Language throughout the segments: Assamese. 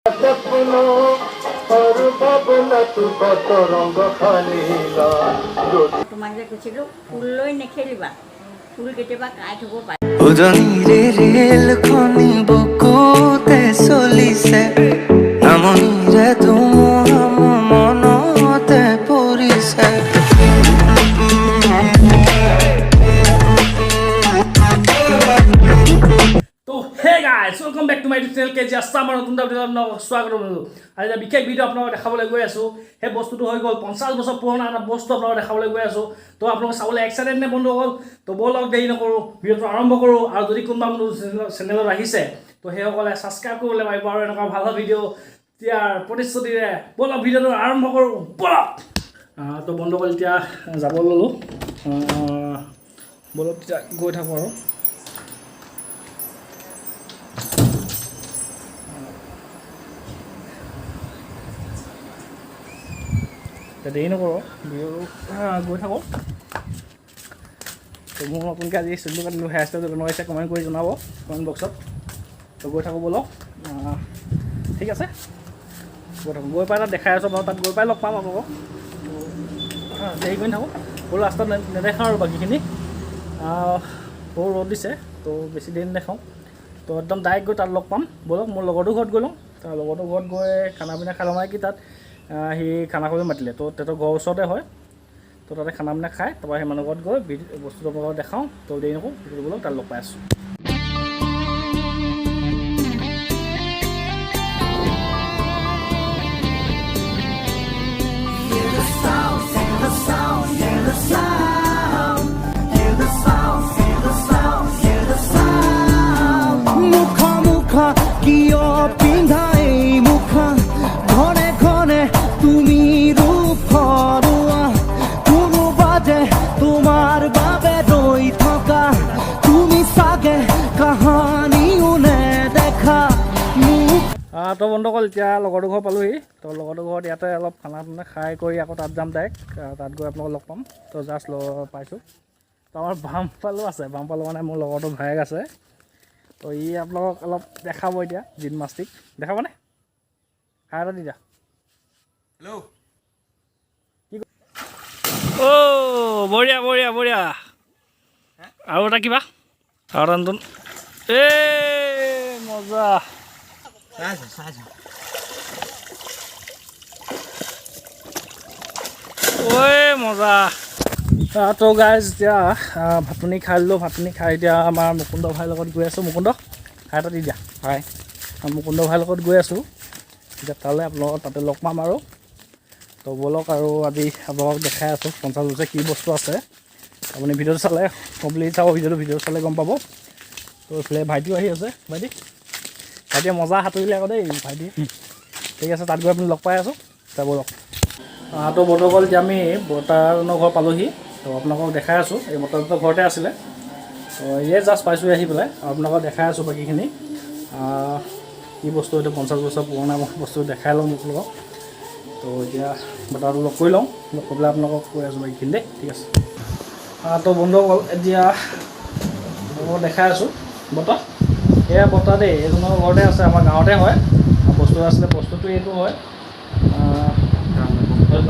সপনো আৰু ভাৱনাটো কত ৰং সানিলা। তোমাক যে কৈছিলোঁ, ফুল লৈ নেখেলিবা, ফুল কেতিয়াবা কাঁইট হ'ব পাৰে। উজনিৰে ৰেলখনি বুকুতে চলিছে, নামনিৰে ধুমুহা মোৰ মনতে পৰিছে। তো hey guys, welcome back to my channel KG Assam. আৰু নতুন এটা ভিডিঅ'ত আপোনালোকক স্বাগতম জনালোঁ। আজি এটা বিশেষ ভিডিঅ' আপোনালোকক দেখাবলৈ গৈ আছোঁ। সেই বস্তুটো হৈ গ'ল 50 বছৰ পুৰণা এটা বস্তু আপোনালোকক দেখাবলৈ গৈ আছোঁ। তো আপোনালোকে চাবলৈ এক্সাইটেড নে বন্ধুসকল? তো ব'লক, দেৰি নকৰোঁ, ভিডিঅ'টো আৰম্ভ কৰোঁ। আৰু যদি কোনোবা মোৰ চেনেলত আহিছে, তো সেইসকলে ছাবস্ক্ৰাইব কৰিবলৈ পাৰিব আৰু এনেকুৱা ভাল ভাল ভিডিঅ' দিয়াৰ প্ৰতিশ্ৰুতিৰে ব'লক, ভিডিঅ'টো আৰম্ভ কৰোঁ ব'লক। তো বন্ধুসকল, এতিয়া যাব ল'লোঁ। ব'লক, তেতিয়া গৈ থাকোঁ। আৰু এতিয়া দেৰি নকৰোঁ, ভিডিঅ'টো গৈ থাকোঁ। তো মোৰ নতুনকৈ আজি চুলিটো কাটিলোঁ, হেয়াৰ ষ্টাইলটো কেনেকুৱা হৈছে কমেণ্ট কৰি জনাব কমেণ্ট বক্সত। তো গৈ থাকোঁ ব'লক। ঠিক আছে, গৈ থাকোঁ। গৈ পাই তাত দেখাই আছোঁ বাৰু, তাত গৈ পাই লগ পাম আপোনালোকক। তো দেৰি কৰি নাথাকোঁ বোলো, ৰাস্তাত নেদেখাওঁ আৰু বাকীখিনি। বহুত ৰ'দ দিছে, তো বেছি দেৰি নেদেখাওঁ। তো একদম ডাইৰেক্ট গৈ তাত লগ পাম ব'লক। মোৰ লগৰটো ঘৰত গৈ লওঁ। তাৰ লগৰটো ঘৰত গৈ খানা পিনা খাই লওঁ। মানে কি, তাত সি খানা খাবলৈ মাতিলে, তো তেহেঁতৰ ঘৰৰ ওচৰতে হয়। তো তাতে খানা পিনা খাই তাৰপৰা সেই মানুহ ঘৰত গৈ বস্তুটো আপোনালোকক দেখাওঁ। তো দেৰি নকৰোঁ, ভিডিঅ'টো ব'লক, তাত লগ পাই আছোঁ। মুখা মুখা কিয় পিন্ধা এই মুখা? ঘনে ঘনে তুমি ৰূপ সলোৱা। কোনোবা যে তোমাৰ বাবে ৰৈ থকা, তুমি চাগে কাহানিও নেদেখা মোক। তো বন্ধুসকল, এতিয়া লগৰটো ঘৰ পালোহি। তো লগৰটো ঘৰত ইয়াতে অলপ খানা পিনা খাই কৰি আকৌ তাত যাম ডাইৰেক্ট। তাত গৈ আপোনালোকক লগ পাম। তো জাষ্ট লগ পাইছোঁ। তো আমাৰ বামফালো আছে, বামফালো মানে মোৰ লগৰটো ভায়েক আছে। তো ই আপোনালোকক অলপ দেখাব এতিয়া জিন মাষ্টিক দেখাবনে? হাই এটা দি দিয়া। হেল্ল'। অ' বঢ়িয়া বঢ়িয়া বঢ়িয়া। আৰু এটা কিবা, আৰু এটা নতুন, এই মজা। চাইছো চাইছো। ঐ মজা। তো গাইজ, এতিয়া ভাত পানী খাই ল'লোঁ। ভাত পানী খাই এতিয়া আমাৰ মুকুন্দ ভাইৰ লগত গৈ আছোঁ। মুকুন্দ, হাই এটা দি দিয়া। হাই। মুকুন্দ ভাইৰ লগত গৈ আছোঁ এতিয়া তালৈ। আপোনালোকক তাতে লগ পাম। আৰু তো ব'লক, আৰু আজি আপোনালোকক দেখাই আছোঁ 50 বছৰ কি বস্তু আছে। আপুনি ভিডিঅ'টো চালে, কমপ্লিট চাব ভিডিঅ'টো, ভিডিঅ' চালে গম পাব। তো এইফালে ভাইটিও আহি আছে। ভাইটি, ভাইটিয়ে মজা সাঁতুৰিলে আকৌ দেই ভাইটি। ঠিক আছে, তাত গৈ আপুনি লগ পাই আছোঁ। এতিয়া ব'লক। তো বন্ধুসকল, এতিয়া আমি বৰ্তাজনৰ ঘৰ পালোহি। তো আপোনালোকক দেখাই আছোঁ, এই বৰ্তাজনৰ ঘৰতে আছিলে। তো এয়ে জাষ্ট পাইছোঁ আহি পেলাই আৰু আপোনালোকক দেখাই আছোঁ বাকীখিনি। কি বস্তু এইটো, 50 বছৰ পুৰণা বস্তু, দেখাই লওঁ আপোনালোকক। তো এতিয়া বৰ্তাটো লগ কৰি লওঁ, লগ কৰি পেলাই আপোনালোকক কৈ আছোঁ বাকীখিনি দেই। ঠিক আছে। তো বন্ধুসকল, এতিয়া আপোনালোকক দেখাই আছোঁ বৰ্তা। এয়া বৰ্তা দেই, এইজনৰ ঘৰতে আছে, আমাৰ গাঁৱতে হয়। আৰু বস্তু আছিলে, বস্তুটো এইটো হয়।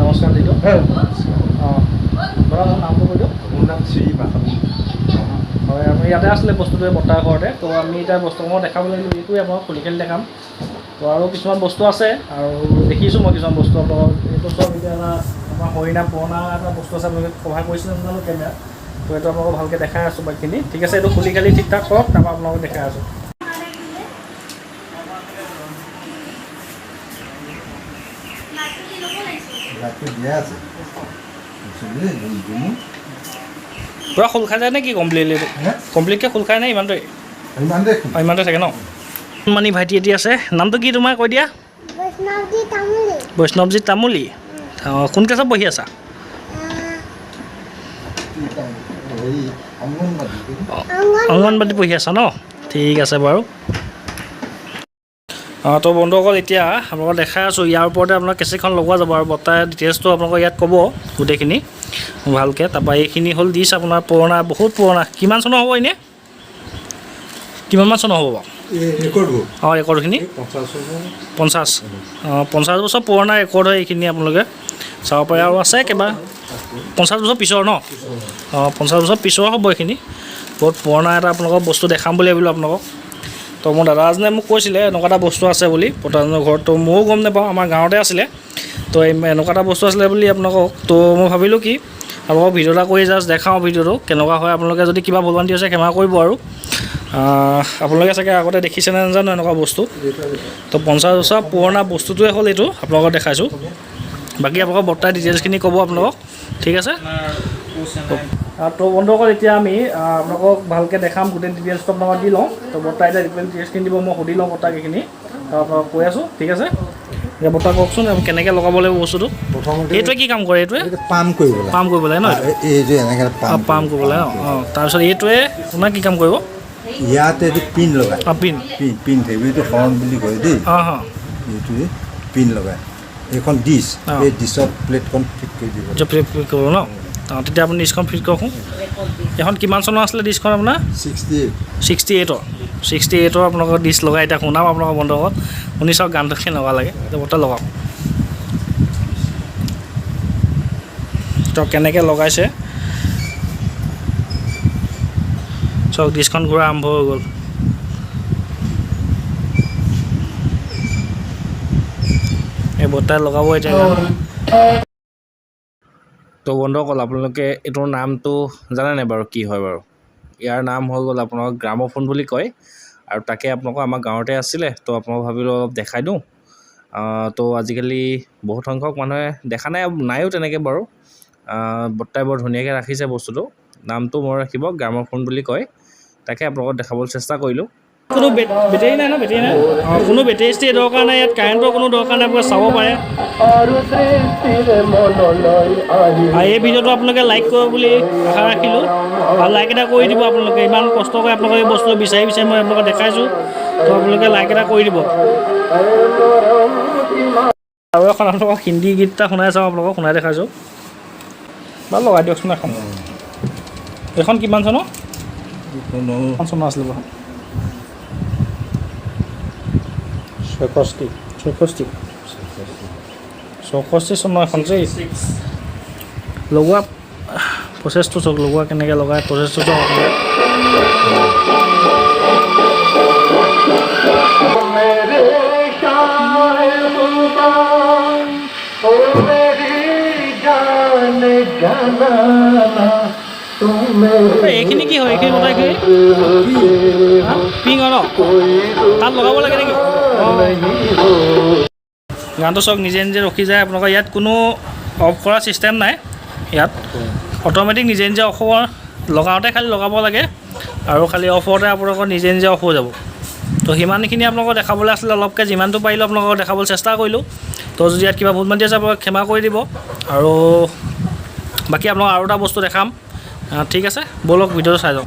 নমস্কাৰ দি দিয়ক। অঁ বৰ্তা, মোৰ নামটো কৈ দিয়ক। মোৰ নাম শ্ৰী বাসু। হয়, আমি ইয়াতে আছিলে বস্তুটো এই বৰ্তাৰ ঘৰতে। তো আমি এতিয়া বস্তুসমূহ দেখাব লাগিব, এইটোৱে আপোনাক খুলি খেলি দেখাম। তো আৰু কিছুমান বস্তু আছে আৰু দেখিছোঁ মই কিছুমান বস্তু আপোনালোকক। এইটো চব এতিয়া এটা আমাৰ হৰিণা পুৰণা এটা বস্তু আছে, আপোনালোকে কভাৰ কৰিছিলে নাজানো কেমেৰাত। তো এইটো আপোনালোকক ভালকৈ দেখাই আছোঁ বাকীখিনি। ঠিক আছে, এইটো খুলি খালি ঠিক ঠাক কৰক, তাৰপৰা আপোনালোকক দেখাই আছোঁ। লাইটটো দিয়া আছে। পূৰা খোল খাই যায় নে কি কমপ্লিটলি এইটো? হে? কমপ্লিটকৈ খোল খাই নে ইমানটোৱে? ইমান দেখোন। অঁ, ইমানটোৱে থাকে ন। মানে ভাইটি এটি আছে, নামটো কি তোমাৰ কৈ দিয়া। বৈষ্ণৱজি তামুলী। বৈষ্ণৱজিৎ তামুলী। অঁ, কোন ক্লাছত পঢ়ি আছা? হেৰি, অংগনবাদী। অংগনবাদী পঢ়ি আছা ন? ঠিক আছে বাৰু। অঁ, তো বন্ধুসকল, এতিয়া আপোনালোকক দেখাই আছোঁ, ইয়াৰ ওপৰতে আপোনাৰ কেচিখন লগোৱা যাব আৰু বৰ্তাই ডিটেইলছটো আপোনালোকক ইয়াত ক'ব গোটেইখিনি ভালকৈ। তাৰপৰা এইখিনি হ'ল দিছ আপোনাৰ পুৰণা, বহুত পুৰণা। কিমান চনৰ হ'ব এনেই, কিমানমান চনৰ হ'ব বাৰু? এই ৰেকৰ্ডবোৰ অঁ, ৰেকৰ্ডখিনি এই 50 বছৰ। 50, অঁ, 50 বছৰ পুৰণা ৰেকৰ্ড হয় এইখিনি, আপোনালোকে চাব পাৰে। আৰু আছে কিবা 50 বছৰ পিছৰ ন? অঁ, 50 বছৰ পিছৰ হ'ব এইখিনি। বহুত পুৰণা এটা আপোনালোকক বস্তু দেখাম বুলি ভাবিলোঁ আপোনালোকক। তো মোৰ দাদা এজনে মোক কৈছিলে এনেকুৱা এটা বস্তু আছে বুলি বৰ্তাজনৰ ঘৰত। তো ময়ো গম নাপাওঁ, আমাৰ গাঁৱতে আছিলে। তো এনেকুৱা এটা বস্তু আছিলে বুলি আপোনালোকক, তো মই ভাবিলোঁ কি আপোনালোকক ভিডিঅ' এটা কৰি জাষ্ট দেখাওঁ ভিডিঅ'টো কেনেকুৱা হয়। আপোনালোকে যদি কিবা ভুল ভ্ৰান্তি হৈছে ক্ষমা কৰিব। আৰু আপোনালোকে চাগে আগতে দেখিছেনে নাজানো এনেকুৱা বস্তু। তো 50 বছৰ পুৰণা বস্তুটোৱে হ'ল এইটো, আপোনালোকক দেখাইছোঁ। বাকী আপোনালোকক বৰ্তাই ডিটেইলছখিনি ক'ব আপোনালোকক, ঠিক আছে? তো বন্ধুসকল, এতিয়া আমি আপোনালোকক ভালকৈ দেখাম, গোটেই ডিটেইলছটো আপোনালোকক দি লওঁ। তো বৰ্তাই এতিয়া ডিটেইলছখিনি দিব, মই সুধি লওঁ বৰ্তাক এইখিনি, তো আপোনালোকক কৈ আছোঁ, ঠিক আছে? এতিয়া বৰ্তা কওকচোন, কেনেকৈ লগাব লাগিব বস্তুটো? প্ৰথমতে এইটোৱে কি কাম কৰে এইটোৱে? এইটো পাম্প কৰিব লাগে। পাম্প কৰিব লাগে ন? এই যে এনেকৈ অঁ, পাম্প কৰিব লাগে। অঁ, তাৰপিছত এইটোৱে আপোনাৰ কি কাম কৰিব? ইয়াতে এইটো পিন লগায়। অঁ, পিন। পিন থাকিব, এইটো হৰ্ণ বুলি কয় দেই। অঁ অঁ এইটোৱে পিন লগায়। এইখন ডিছ, এই ডিছত প্লেটখন ফিট কৰি দিব। ফিট কৰিব ন? অঁ, তেতিয়া আপুনি ডিছখন ফিট কৰকচোন। এইখন কিমান চনৰ আছিলে ডিছখন আপোনাৰ? 68। 68ৰ, 68ৰ আপোনালোকৰ ডিছ লগাই এতিয়া শুনাম আপোনালোকৰ বন্ধুসকল। শুনি চাওক গানটো কেনেকুৱা লাগে। এতিয়া বৰ্তা লগাওক তো কেনেকৈ লগাইছে চাওক। ডিছখন ঘূৰা আৰম্ভ হৈ গ'ল। এই বৰ্তাই লগাব এতিয়া গান। তো বন্ধুসকল, আপোনালোকে এইটোৰ নামটো জানেনে বাৰু কি হয় বাৰু? ইয়াৰ নাম হৈ গ'ল আপোনালোকৰ গ্ৰামোফোন বুলি কয়। আৰু তাকে আপোনালোকৰ আমাৰ গাঁৱতে আছিলে, তো আপোনালোকক ভাবিলোঁ অলপ দেখাই দিওঁ। তো আজিকালি বহুত সংখ্যক মানুহে দেখা নাই, নাইও তেনেকৈ বাৰু। বৰ্তাই বৰ ধুনীয়াকৈ ৰাখিছে বস্তুটো। নামটো মনত ৰাখিব, গ্ৰামোফোন বুলি কয়। তাকে আপোনালোকক দেখাবলৈ চেষ্টা কৰিলোঁ। কোনো বেটেৰী নাই ন? বেটেৰী নাই। অঁ, কোনো বেটেৰী চেটেৰী দৰকাৰ নাই ইয়াত, কাৰেণ্টৰ কোনো দৰকাৰ নাই, আপোনালোকে চাব পাৰে। আৰু এই ভিডিঅ'টো আপোনালোকে লাইক কৰিব বুলি আশা ৰাখিলোঁ, আৰু লাইক এটা কৰি দিব আপোনালোকে। ইমান কষ্ট কৰি আপোনালোকে এই বস্তুটো বিচাৰি বিচাৰি মই আপোনালোকক দেখাইছোঁ, তো আপোনালোকে লাইক এটা কৰি দিব। আৰু এখন আপোনালোকক হিন্দী গীত এটা শুনাই চাওঁ, আপোনালোকক শুনাই দেখাইছোঁ। বাৰু লগাই দিয়কচোন এখন। এইখন কিমান চনৰ? কিমান চনৰ আছিলে বাৰু? 66। 66, 64 চনৰ এখন যে লগোৱা প্ৰচেছটো চাওক, লগোৱা কেনেকৈ লগাই প্ৰচেছটো চাওক আপোনালোকে। এইখিনি কি হয়? এইখিনি বতাহ, এইখিনি পিং হয় ন? তাত লগাব লাগে নেকি? গানটো চাওক, নিজে নিজে ৰখি যায়। আপোনালোকৰ ইয়াত কোনো অফ কৰা ছিষ্টেম নাই, ইয়াত অট'মেটিক নিজে নিজে অফ হ'ব। লগাওঁতে খালি লগাব লাগে আৰু খালি অফ হওঁতে আপোনালোকৰ নিজে নিজে অফ হৈ যাব। তো সিমানখিনি আপোনালোকক দেখাবলৈ আছিলে, অলপকৈ যিমানটো পাৰিলোঁ আপোনালোকক দেখাবলৈ চেষ্টা কৰিলোঁ। তো যদি ইয়াত কিবা ভুল ভ্ৰান্তি আছে আপোনালোকে ক্ষমা কৰি দিব। আৰু বাকী আপোনালোক আৰু এটা বস্তু দেখাম, ঠিক আছে? ব'লক ভিডিঅ'টো চাই যাওঁ।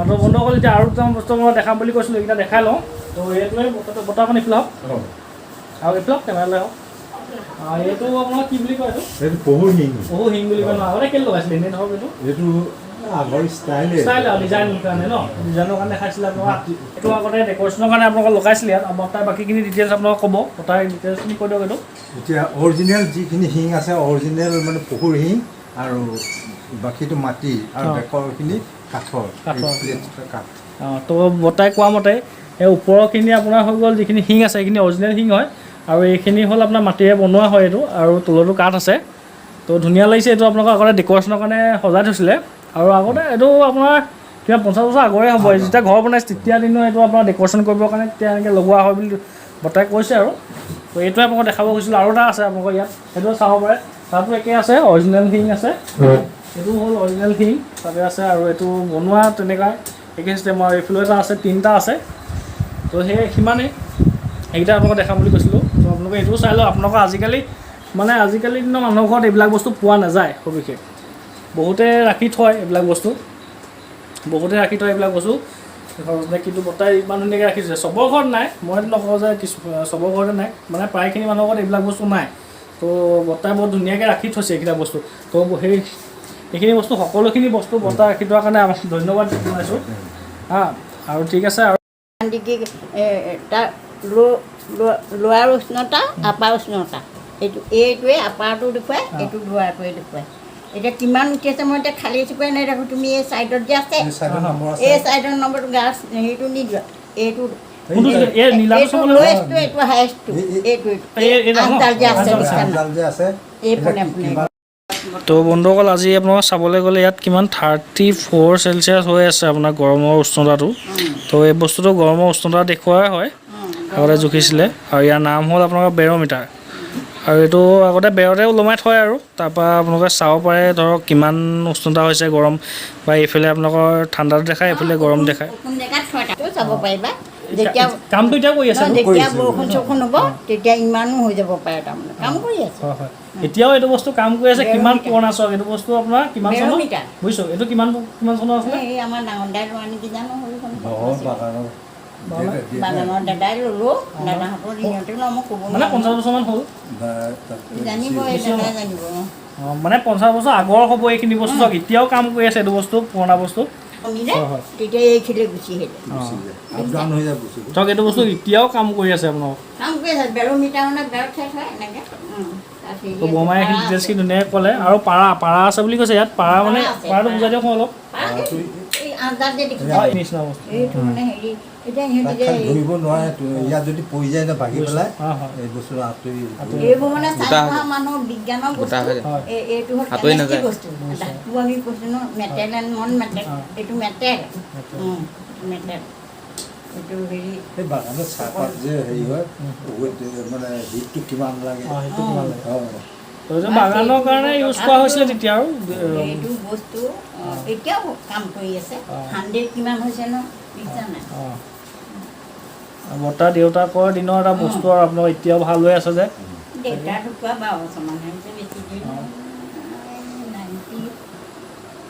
তো বন্ধুসকল, এতিয়া আৰু দুটামান বস্তু মই দেখাম বুলি কৈছিলোঁ, এইকেইটা দেখাই লওঁ। তো এইটোৱে বৰ্তা, আপুনি এইফালে আহক আৰু এইফালে আহক, কেমেৰালৈ আহক। এইটো আপোনাৰ কি বুলি কয় এইটো? এইটো পহুৰ শিং। পহু শিং বুলি কয় ন? আগতে কেলৈ লগাইছিলে এনেই ধৰক এইটো? এইটো আগৰ ষ্টাইলে। ষ্টাইল আৰু ডিজাইন কাৰণে ন? ডিজাইনৰ কাৰণে দেখাইছিলে আপোনালোক। এইটো আগতে ডেক'ৰেশ্যনৰ কাৰণে আপোনালোকে লগাইছিলে ইয়াত। তাৰ বাকীখিনি ডিটেইলছ আপোনালোকক ক'ব, তাৰ ডিটেইলছখিনি কৈ দিয়ক এইটো। এতিয়া অৰিজিনেল যিখিনি শিং আছে, অৰিজিনেল মানে পহুৰ শিং, আৰু বাকীটো মাটি আৰু বেকৰখিনি কাঠৰ। কাঠৰ। এই প্লেট কাঠ। অঁ, তো বৰ্তাই কোৱা মতে এই ওপৰৰখিনি আপোনাৰ হৈ গ'ল যিখিনি শিং আছে সেইখিনি অৰিজিনেল শিং হয়, আৰু এইখিনি হ'ল আপোনাৰ মাটিৰে বনোৱা হয় এইটো, আৰু তলতো কাঠ আছে। তো ধুনীয়া লাগিছে এইটো। আপোনালোকৰ আগতে ডেক'ৰেশ্যনৰ কাৰণে সজাই থৈছিলে, আৰু আগতে এইটো আপোনাৰ কিবা 50 বছৰ আগৰে হ'ব, যেতিয়া ঘৰ বনাইছে তেতিয়া দিনৰ এইটো আপোনাৰ ডেক'ৰেশ্যন কৰিবৰ কাৰণে তেতিয়া এনেকৈ লগোৱা হয় বুলি বৰ্তাই কৈছে। আৰু তো এইটোৱে আপোনালোকক দেখাব খুজিছিলোঁ। আৰু এটা আছে আপোনালোকৰ ইয়াত, সেইটো চাব পাৰে, তাতো একেই আছে, অৰিজিনেল শিং আছে। এইটো হ'ল অৰিজিনেল শিং তাতে আছে, আৰু এইটো বনোৱা তেনেকুৱা একে চিষ্টেম। আৰু এইফালেও এটা আছে, তিনিটা আছে। তো সেই সিমানেই, সেইকেইটা আপোনালোকক দেখাম বুলি কৈছিলোঁ। তো আপোনালোকে এইটোও চাই লওক। আপোনালোকৰ আজিকালি মানে আজিকালি দিনৰ মানুহৰ ঘৰত এইবিলাক বস্তু পোৱা নাযায় সবিশেষ। বহুতে ৰাখি থয় এইবিলাক বস্তু, বহুতে ৰাখি থয় এইবিলাক বস্তু ঘৰতে, কিন্তু বৰ্তাই ইমান ধুনীয়াকৈ ৰাখিছে। চবৰ ঘৰত নাই, মই নকওঁ যে কিছু চবৰ ঘৰতে নাই, মানে প্ৰায়খিনি মানুহৰ ঘৰত এইবিলাক বস্তু নাই। তো বৰ্তাই বহুত ধুনীয়াকৈ ৰাখি থৈছে এইকেইটা বস্তু। তো সেইখিনি বস্তু, সকলোখিনি বস্তু বৰ্তাই ৰাখি থোৱাৰ কাৰণে আমাক ধন্যবাদ জনাইছোঁ। হা, আৰু ঠিক আছে আৰু। ডিগ্ৰী তাৰ লোৱাৰ উষ্ণতা, আপাৰ উষ্ণতা, এইটো এইটোৱে আপাৰটো দেখুৱায়, এইটো লোৱাৰটোৱে দেখুৱায়। এতিয়া কিমান উঠি আছে মই এতিয়া খালী চকুৰে নাই দেখোঁ। তুমি এই ছাইডত যে আছে, এই চাইডৰ নম্বৰ আছে। এই ছাইডৰ নম্বৰটো গাছ হেৰিটো নিদিবা, এইটো। কোনটো? এই নীলাটো এইটো চাব লাগিব। লৱেষ্টটো, এইটো হায়েষ্টটো, এইটো। এই ডাঙৰ? আঠডাল যে আছে, আঠডাল। দেখিছা নাই? আঠডাল যে আছে। এই এতিয়া পোনে পোনে। কিমান তো বন্ধুসকল, আজি আপোনালোকক চাবলৈ গ'লে ইয়াত কিমান 34 চেলচিয়াছ হৈ আছে আপোনাৰ গৰমৰ উষ্ণতাটো। তো এই বস্তুটো গৰমৰ উষ্ণতা দেখুওৱাই হয়, আগতে জুখিছিলে। আৰু ইয়াৰ নাম হ'ল আপোনালোকৰ বেৰ'মিটাৰ। আৰু এইটো আগতে বেৰতে ওলমাই থয় আৰু তাৰপৰা আপোনালোকে চাব পাৰে, ধৰক কিমান উষ্ণতা হৈছে গৰম, বা এইফালে আপোনালোকৰ ঠাণ্ডাটো দেখায়, এইফালে গৰম দেখায়। কোন জেগাত থয় তাতো চাব পাৰিবা যেতিয়া কামটো এতিয়া কৰি আছে নহয়, ন? যেতিয়া কৰিছে। বৰষুণ চৰষুণ হ'ব তেতিয়া ইমানো হৈ যাব পাৰে, তাৰমানে কাম কৰি আছে। হয়, এতিয়াও এইটো বস্তু কাম কৰি আছে। কিমান বেৰ'মিটাৰ। পুৰণা চাওক, এইটো বস্তু আপোনাৰ কিমান চনৰ? বেৰ'মিটাৰ। বুজিছোঁ, এইটো কিমান কিমান চনৰ আছিলে? এই আমাৰ ডাঙৰ দাই লোৱা নেকি জানো, সৰুখন। নহয়, বাগানৰ বাগানৰ দাদাই ল'লো, দাদাহঁতৰ দিনতে ন, মই ক'ব মানে নোৱাৰো। 50 বছৰমান হ'ল। জানিব, এই দাদাই জানিব। অঁ, মানে 50 বছৰ আগৰ হ'ব এইখিনি বস্তু। চাওক, এতিয়াও কাম কৰি আছে এইটো বস্তু, পুৰণা বস্তু। কমিলে হয়, হয়। তেতিয়া এইখিলে গুচি আহিলে। আপ ডাউন হৈ যায় বস্তুটো। চাওক, এইটো বস্তু এতিয়াও কাম কৰি আছে আপোনালোক। কাম কৰি আছে, বেৰ'মিটাৰ মানে বেৰত থৈ থয় এনেকৈ। তাত হেৰি তো বৰমাই আছে, এইখিনি পাৰা ডিটেইলছখিনি আছে। ধুনীয়াকৈ ক'লে। আৰু পাৰা পাৰা আছে বুলি কৈছে ইয়াত। পাৰা মানে পাৰা আছে, পাৰাটো পাৰা। বুজাই দিয়ক অলপ। পাৰা আছে। এই আঞ্জাত যে দেখিছা, হয়, নিচিনা বস্তু। এইটো মানে হেৰি, এতিয়া ইহঁতি তাত যে খালি ধৰিব নোৱাৰে তো, ইয়াত যদি পৰি যায় ন ভাগি পেলাই, হয়, হয়। এই বস্তুটো আঁতৰি এইবোৰ মানে চাই থকা মানুহ বিজ্ঞানৰ গোটা বস্তু। হৈ যায়। হয়। এইটো হ'ল আঁতৰি কেমেষ্ট্ৰি নাযায়। বস্তু। ধাতু আমি কৈছোঁ ন, মেটেল এণ্ড নন মেটেল। এইটো মেটেল, মেটেল এইটো হেৰি। এই বাগানত চাহপাত যে হেৰি হয়, মানে হিটটো কিমান লাগে। অঁ, সেইটো কিমান লাগে। অঁ। তো এইটো বাগানৰ কাৰণে ইউজ কৰা হৈছিলে তেতিয়া আৰু। এইটো বস্তু এতিয়াও কাম কৰি আছে। 100 কিমান হৈছে ন, দেখিছা নাই? অঁ, বৰ্তা দেউতাকৰ দিনৰ এটা বস্তু আৰু আপোনালোকৰ এতিয়াও ভাল হৈ আছে যে। দেউতা ঢুকুৱা 12 বছৰমান হৈছে, বেছি দিন 90।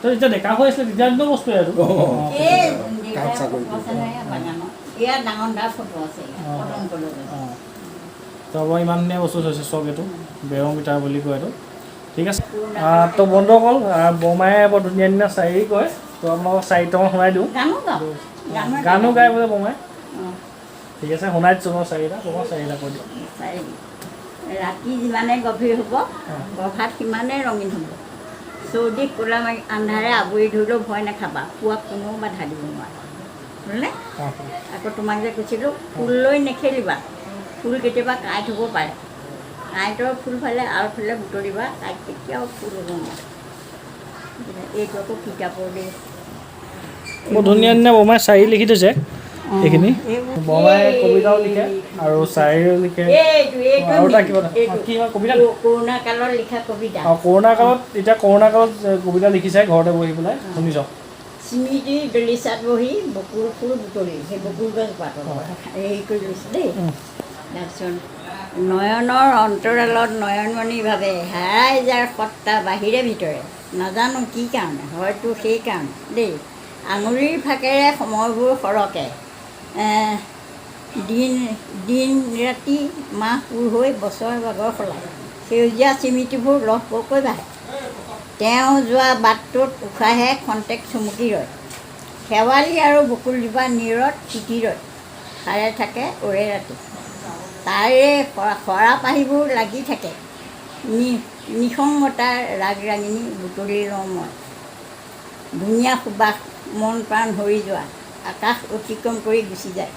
তো যেতিয়া ডেকা হৈ আছিলে তেতিয়া দিনৰ বস্তুৱে এইটো। অঁ। এই কাম দেউতাৰ চাকৰি ফটো আছে নহয় বাগানত, এয়া ডাঙৰ দাৰ ফটো আছে ইয়াত, কটন কলেজত। অঁ, তো আপোনাৰ ইমান ধুনীয়া বস্তু থৈছে। চাওক, এইটো বেৰ'মিটাৰ বুলি কয় এইটো। ঠিক আছে। তো বন্ধুসকল, বৰমায়ে বৰ ধুনীয়া ধুনীয়া চায়েৰী কয়। তো আপোনালোকক চাৰিটামান শুনাই দিওঁ। গানো গাওঁ, গানো এটা গানো গাওঁ। গাই বোলে বৰমাই। অঁ। ঠিক আছে, শুনাই দিছোঁ মই চাৰিটা। বৰমা, চাৰিটা কৈ দিয়ক। চাৰি। ৰাতি যিমানে গভীৰ হ'ব, প্ৰভাত সিমানেই ৰঙীন হ'ব। চৌদিশ ক'লা আন্ধাৰে আৱৰি ধৰিলেও ভয় নাখাবা, পুৱাক কোনেও বাধা দিব নোৱাৰে, হ'লনে? অঁ। আকৌ তোমাক যে কৈছিলোঁ, ফুল লৈ নেখেলিবা, ফুল কেতিয়াবা কাঁইট হ'ব পাৰে। কাঁইটৰ ফুল ফালে আৰু ফালে বুটলিবা, কাঁইট কেতিয়াও ফুল হ'ব নোৱাৰে। এইটো আকৌ কিতাপৰ দেই। বৰ ধুনীয়া ধুনীয়া বৰমাই চায়েৰী লিখি থৈছে এইখিনি। এইবোৰ বৰমাই কবিতাও লিখে আৰু চায়েৰীও লিখে। এইটো এইটো আৰু এটা কিবা এটা। এইটো কি হয় কবিতা? কৰোণা কালত লিখা কবিতা। অঁ, কৰোণা কালত, এতিয়া কৰোণা কালত কবিতা লিখিছে ঘৰতে বহি পেলাই, শুনি যাওক। স্মৃতিৰ দলিচাত বহি বকুল ফুল বুটলি, সেই বকুল গছ পাতৰ হেৰি কৰি লৈছোঁ দেই। তাৰপিছত নয়নৰ অন্তৰালত নয়নমণি ভাৱে হেৰাই যাৰ সত্তা বাহিৰে ভিতৰে, নাজানো কি কাৰণে, হয়তো সেইকাৰণে দেই। আঙুলিৰ ফাকেৰে সময়বোৰ সৰকে, দিন দিন ৰাতি মাহ পুৰ হৈ বছৰ বাগৰ সলায়, সেউজীয়া স্মৃতিবোৰ লহপহকৈ বাঢ়ে। তেওঁ যোৱা বাটটোত উশাহে খন্তেক চুমকি ৰয়, শেৱালি আৰু বকুলজোপা নীৰত তিতি ৰয়, সাৰে থাকে ওৰে ৰাতি, তাৰে সৰা পাহিবোৰ লাগি থাকে। নিসংগতাৰ ৰাগ ৰাগিনী বুটলি লওঁ মই। ধুনীয়া সুবাস, মন প্ৰাণ হৰি যোৱা, আকাশ অতিক্ৰম কৰি গুচি যায়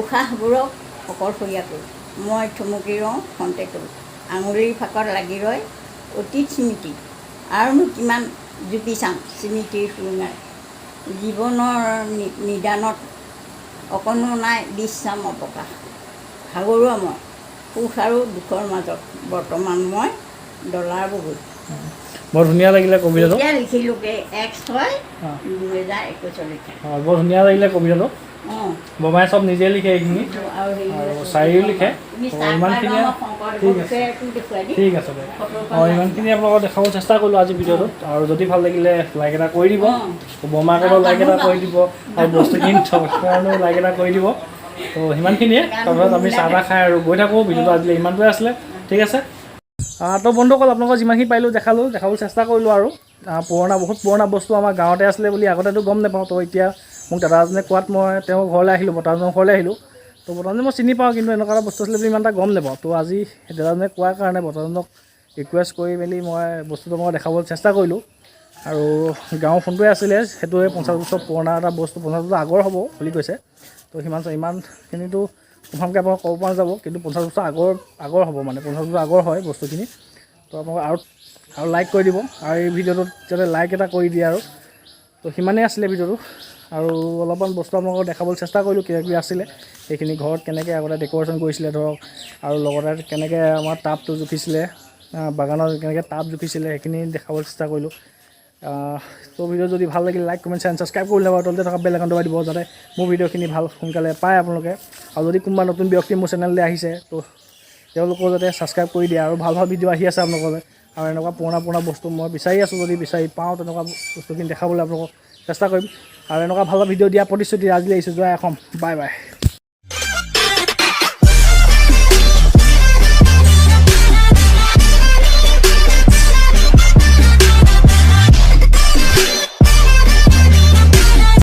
উশাহবোৰক অকলশৰীয়া কৰি। মই থমকি ৰওঁ খন্তেকলৈ, আঙুলিৰ ফাঁকত লাগি ৰয় অতীত স্মৃতি। আৰুনো কিমান জুপি চাম স্মৃতিৰ সুৰুঙাৰে? জীৱনৰ নিদানত অকণো নাই বিশ্ৰাম অৱকাশ। ভাগৰুৱা মই সুখ আৰু দুখৰ মাজত, বৰ্তমান মই ডলাৰ বগৰী। বৰ ধুনীয়া লাগিলে কবিতাটো। এতিয়া লিখিলোঁগৈ 1/6 2021ত লিখা। অঁ, বৰ ধুনীয়া লাগিলে কবিতাটো। বৰমাই চব নিজে লিখে এইখিনি। আৰু হেৰি আৰু আছে। চায়েৰীও লিখে। তুমি তো চাহ ইমানখিনিয়ে। খোৱা শংকৰদেৱৰ ঠিক আছে। বিষয়েটো দেখুৱাই দিম। ঠিক আছে বাৰু। ফটোখন অঁ, ইমানখিনি আপোনালোকক দেখাব চেষ্টা কৰিলোঁ আজি ভিডিঅ'টোত। আৰু যদি ভাল লাগিলে লাইক এটা কৰি দিব, বৰমাৰ কাৰণেও লাইক এটা কৰি দিব, আৰু বস্তুখিনি থকাৰ কাৰণেও লাইক এটা কৰি দিব। তো সিমানখিনিয়ে। তাৰপিছত আমি চাহ তাহ খাই আৰু গৈ থাকোঁ। ভিডিঅ'টো আজিলৈ ইমানটোৱে আছিলে। ঠিক আছে। তো বন্ধুসকল, আপোনালোকৰ যিমানখিনি পাৰিলোঁ দেখালোঁ, দেখাবলৈ চেষ্টা কৰিলোঁ। আৰু পুৰণা, বহুত পুৰণা বস্তু আমাৰ গাঁৱতে আছিলে বুলি আগতেতো গম নাপাওঁ। তো এতিয়া মোক দাদা এজনে কোৱাত মই তেওঁৰ ঘৰলৈ আহিলোঁ, বৰ্তাজনৰ ঘৰলৈ আহিলোঁ। তো বৰ্তাজনে মই চিনি পাওঁ, কিন্তু এনেকুৱা এটা বস্তু আছিলে বুলি ইমান এটা গম নাপাওঁ। তো আজি দাদাজনে কোৱাৰ কাৰণে বৰ্তাজনক ৰিকুৱেষ্ট কৰি মেলি মই বস্তুটো মই দেখাবলৈ চেষ্টা কৰিলোঁ। আৰু গাঁৱৰ ফোনটোৱে আছিলে, সেইটোৱে 50 বছৰ পুৰণা এটা বস্তু, 50 বছৰ আগৰ হ'ব বুলি কৈছে। তো ইমানখিনিতো কনফাৰ্মকৈ আপোনাক ক'ব পৰা নাযাব, কিন্তু 50 বছৰ আগৰ হ'ব, মানে 50 বছৰ আগৰ হয় বস্তুখিনি। তো আপোনালোক আৰু লাইক কৰি দিব আৰু এই ভিডিঅ'টোত যাতে লাইক এটা কৰি দিয়ে। আৰু তো সিমানেই আছিলে ভিডিঅ'টো। আৰু অলপমান বস্তু আপোনালোকক দেখাবলৈ চেষ্টা কৰিলোঁ, কিবা কিবি আছিলে সেইখিনি, ঘৰত কেনেকৈ আগতে ডেক'ৰেশ্যন কৰিছিলে ধৰক, আৰু লগতে কেনেকৈ আমাৰ টাবটো জুখিছিলে, বাগানত কেনেকৈ টাব জুখিছিলে, সেইখিনি দেখাবলৈ চেষ্টা কৰিলোঁ। তো ভিডিঅ' যদি ভাল লাগিলে লাইক, কমেণ্ট, শ্বেয়াৰ, ছাবস্ক্ৰাইব কৰি ল'ব আৰু তলতে থকা বেল আইকনটো দবাই দিব, যাতে মোৰ ভিডিঅ'খিনি ভাল সোনকালে পায় আপোনালোকে। আৰু যদি কোনোবা নতুন ব্যক্তি মোৰ চেনেললৈ আহিছে, তো তেওঁলোকেও যাতে ছাবস্ক্ৰাইব কৰি দিয়ে। আৰু ভাল ভাল ভিডিঅ' আহি আছে আপোনালোকলৈ। আৰু এনেকুৱা পুৰণা পুৰণা বস্তু মই বিচাৰি আছোঁ, যদি বিচাৰি পাওঁ তেনেকুৱা বস্তুখিনি দেখাবলৈ আপোনালোকক চেষ্টা কৰিম। আৰু এনেকুৱা ভাল ভাল ভিডিঅ' দিয়াৰ প্ৰতিশ্ৰুতি আজিলৈ আহিছোঁ। জয় অসম, বাই বাই।